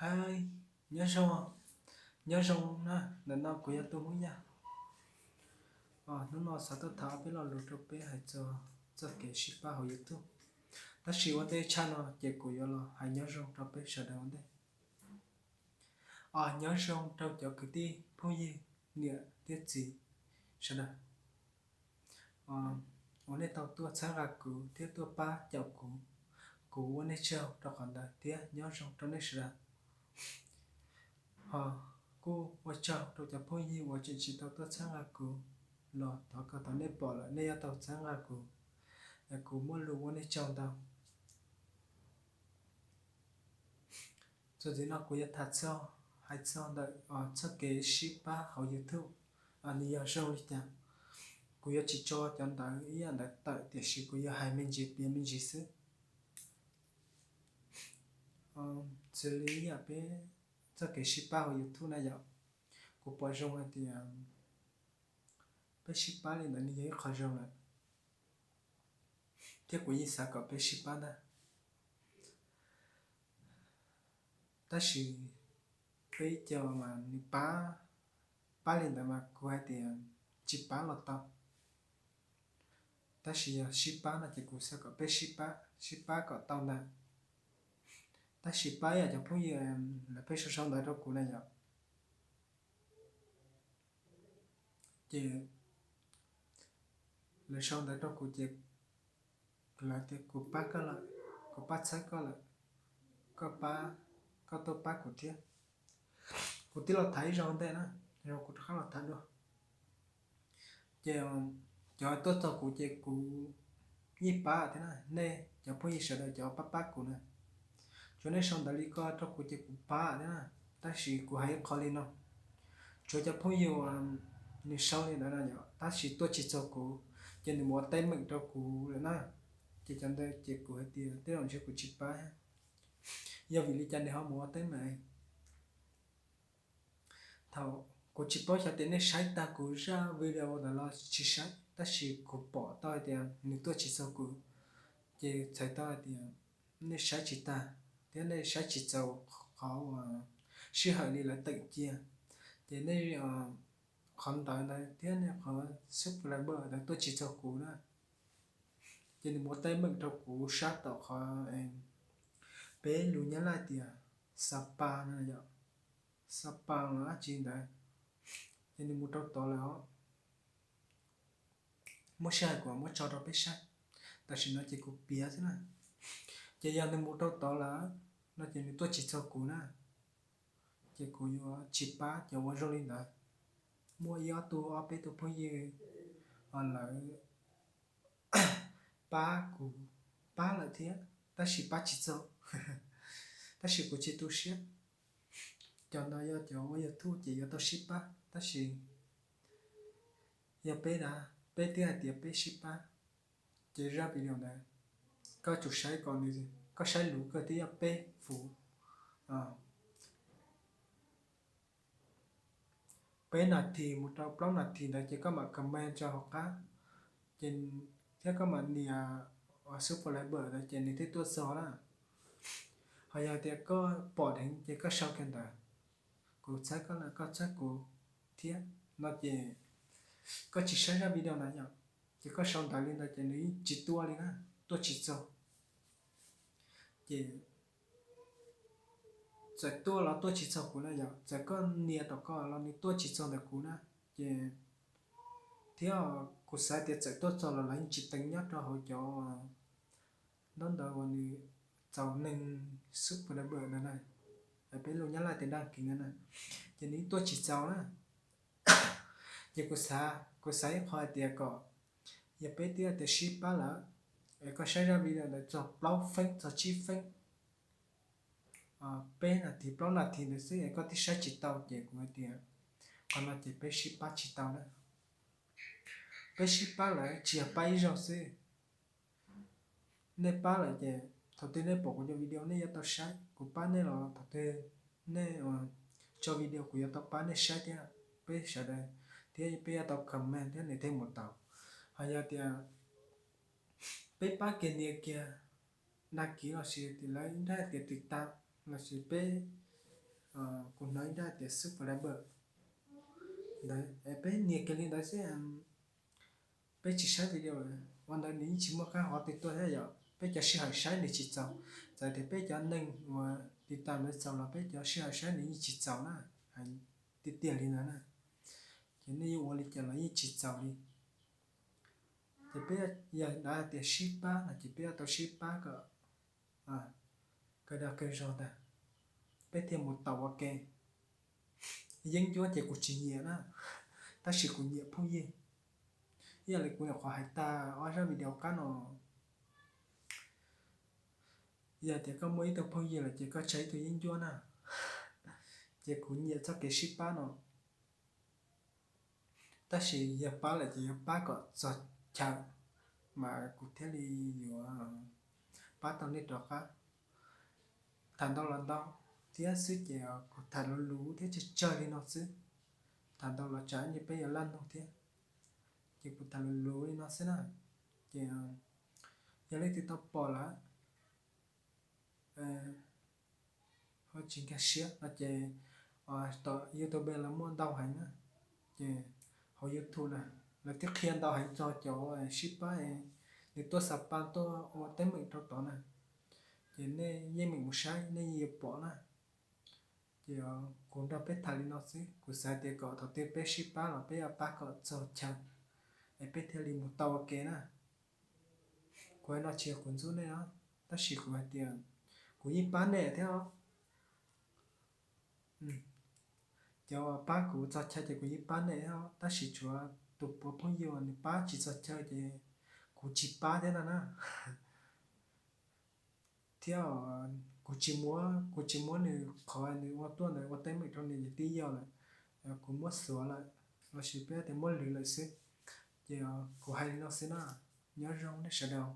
Aib, nyob zoo, nyob zoo na, ntawm no kuv yog Tub Hmoob Yaj. Hnub no xav tuaj tham peb lo lus rau peb hais txog txoj kev sib pab hauv YouTube. Tab sis ua ntej tshaj no ces kuv yuav los hais nyob zoo rau peb sawv daws ua ntej. Nyob zoo rau cov kwv tij phooj ywg niam thiab txiv sawv daws uas nej tau tuaj txhawb nqa kuv thiab tuaj pab caum kuv. Kuv ua nej tsaug rau qhov ntawd thiab nyob zoo rau nej sawv daws. Ho kuj ua tsaug rau cov phooj ywg uas tseem tsis tau tuaj txhawb nqa kuv los thov kom thaum nej pom lawm nej yuav tau txhawb nqa kuv, es kuv muaj lus ua nej tsaug ntau. Txuas ntxiv no kuv yuav tham txog, hais txog ntawm txoj kev sib pab hauv YouTube, nws yog zoo li cas. Kuv yuav tsis tso cov ntawv ib yam ntawd tawm tiam sis kuv yuav hais me ntsis piav me ntsis xwb. Xws li ib yam peb txoj kev sib pab hauv YouTube na yom, kuv pom zoo hais tias peb sib pab li ntawd nws yog ib qho zoo lawm, thiab kuv yeej xav kom peb sib pab ntag. Tab sis peb cov mas nws pab, pab li ntawd mas kuv hais tias tsis pab los tau. Tab sis yog sib pab no ces kuv xav kom peb sib pab, sib pab kom tau ntag. Tab sis pab ib yam cov phooj ywg lawv pheej sau sau ntawv rau kuv na yom, ces lawv sau ntawv rau kuv ces lawv tias kuv pab koj lawm, kuv pab txhawb koj lawm, koj pab, koj tuaj pab kuv thiab. Kuv tib los tham ib zaug ntej na, yog kuv rov qab los tham dua. Ces cov tuaj txog kuv ces kuv yeej pab thiab na, nej cov phooj ywg sawv daws cov pab pab kuv na. Tsuas nej sau ntawv li ko rau kuv ces kuv pab thiab na. Tab sis kuv hais ib qho li no, tsuav cov phooj ywg uas nws sau li ntawd no yom, tab sis tuaj tsis txog kuv, ces nws mus ua teeb meem rau kuv lawm na. Ces cov ntawd ces kuv hais tias tej zaum ntshe kuv tsis pab. Yog vim li cas nws ho mus ua teeb meem? Thaum kuv tsis paub xyov tias nej saib tag kuv zaj video ntawd los tsis saib, tab sis kuv pom tau hais tias nws tuaj tsis txog kuv, ces txhais tau hais tias nej saib tsis tag thiab nej saib tsis txaus qhov uas sij hawm li lawv teem cia. Ces nej qhov ntawd ntawd thiab nej qhov subscriber ntawd tuaj tsis txog kuv na. Ces nws muab teeb meem rau kuv sab tom qhov peb lus Nyab Laj tias Sapa no yom, Sapa los dab tsi ntawd. Ces nws mus rau tod lawm os. Muaj sij hawm kuv muab tso rau peb saib, tam sim no ces kuv piav xwb na. Ces yog nws mus rau tod lawm no ces nws tuaj tsis txog kuv na, ces kuv yuav tsis pab cov uas zoo li ntawd. Muaj ib ob tug ob peb tug phooj ywg lawv pab kuv, pab lawm thiab tab sis pab tsis txog, tab sis kuv tsis tu siab. Cov ntawd yog cov ua YouTube ces yuav tau sib pab, tab sis yog peb, peb twb hais tias peb sib pab, ces zaj video ntawd koj tsum saib kom nws, koj saib luv kawg twb yog peb fuv, peb nas this mus rau plaub nas this ntawd ces koj mam comment rau hauv qab, ces thiab koj mam nias subscribe ntawd ces nws thiaj tuaj txog na. Ho yog tias koj pom dheev ces koj sau kiag ntawd, kuv txhawb koj lawm koj txhawb kuv thiab no ces koj tsis saib zaj video na yom, ces koj sau ntawv li ntawd ces nws yeej tsis tuaj li na, tuaj tsis txog. Ces txawm tuaj los tuaj tsis txog kuv na yom, txawm koj nias tom ko los nws tuaj tsis txog ntawm kuv na. Ces thiab kuv xav tias txawm tuaj txog los lawv yeej tsis teev nyob rau hauv cov ntaub ntawv uas nws txaus neeg subscriber ntawd na, peb lus Nyab Laj tias đăng ký ntawd na, ces nws yeej tuaj tsis txog na. Ces kuv xav, kuv xav ib qho hais tias kom yog peb twb hais tias sib pab lawm, es koj saib zaj video ntawd txog plaub feeb txog tsib feeb, peb nas this plaub nas this ntawd xwb es koj twb saib tsis tau ces kuv hais tias qhov no ces peb sib pab tsis tau na. Peb sib pab lawm tsis yog pab ib zaug xwb. Nej pab lawm ces thaum twg nej pom kuv cov video nej yuav tau saib, kuv pab nej los thaum twg nej tso video kuv yuav tau pab nej saib thiab. Peb sawv daws thiab peb yuav tau comment thiab nws thiaj mus tau. Ho yog tias peb pab kiag nias kiag đăng ký lossis tias lawv nrab tias tiv tam lossis peb Kuv hnov ib daim tias subscriber ntawd, peb nias kiag li ntawd xwb. Peb tsis saib video lawm, ua ntawd nws yeej tsis muaj qab hov twg tuaj thiab yom. Peb cov sij hawm saib nws tsis txaus. Txawm tias peb cov neeg uas tiv tam ntawd txaus los peb cov sij hawm saib nws yeej tsis txaus na. Hais tiag tiag li ntawd na. Ces nej yuav ua li cas los yeej tsis txaus li. Ces peb yog dav tias sib pab no ces peb yuav tau sib pab kom kawg dag kawg zog ntag, peb thiaj mus tau ua ke. Yeeb ncuab ces kuv tsis nyiam na, tab sis kuv nyiam phooj ywg. Ib yam li kuv nyuam qhuav hais tag ob zaj video qab no, yog tias koj muaj ib tug phooj ywg lawm ces koj tseg ib tug yeeb ncuab na. Ces kuv nyiam txoj kev sib pab no, tab sis yog pab lawm ces yuav pab kom txog chaw mas kuv thiaj li yuav pab tau nej rov qab. Tham ntau los ntau thiab xwb ces kuv tham luv luv thiab tsawg tsawg li no xwb. Tham ntau los tsam ib ntsis peb yuav laj mloog thiab, ces kuv tham luv luv li no xwb na. Ces yog leej twg tau pom lawm ho tsis nkag siab no ces tom YouTube los muaj ntau heev na. Ces hauv YouTube na, lawv twb qhia ntau heev txog cov sib pab, nws tuaj xa pa tuaj ua teeb meem rau tod na. Ces nej yeej meem mus saib nej yeej yuav pom na. Ces kuv nrog peb tham li no xwb, kuv xav tias kom thaum twg peb sib pab los peb yuav pab kom txog chaw es peb thiaj li mus tau ua ke na. Kuv hais no tsis yog kuv ntxub nej os, tab sis kuv hais tias kuv yeej pab nej thiab os. Cov pab kuv txog chaw ces kuv yeej pab nej thiab os, tab sis tshuav tus puav phooj ywg nws pab tsis txog chaw ces kuv tsis pab thiab no na. Thiab kuv tsis muab, kuv tsis muab nws qhov nws ua tuaj ntawd ua teeb meem rau nws yog tib yog lawm, kuv muab xuav lawm, los sis peb tias muab lwm lawm xwb. Ces kuv hais li no xwb na, nyob zoo nej sawv daws.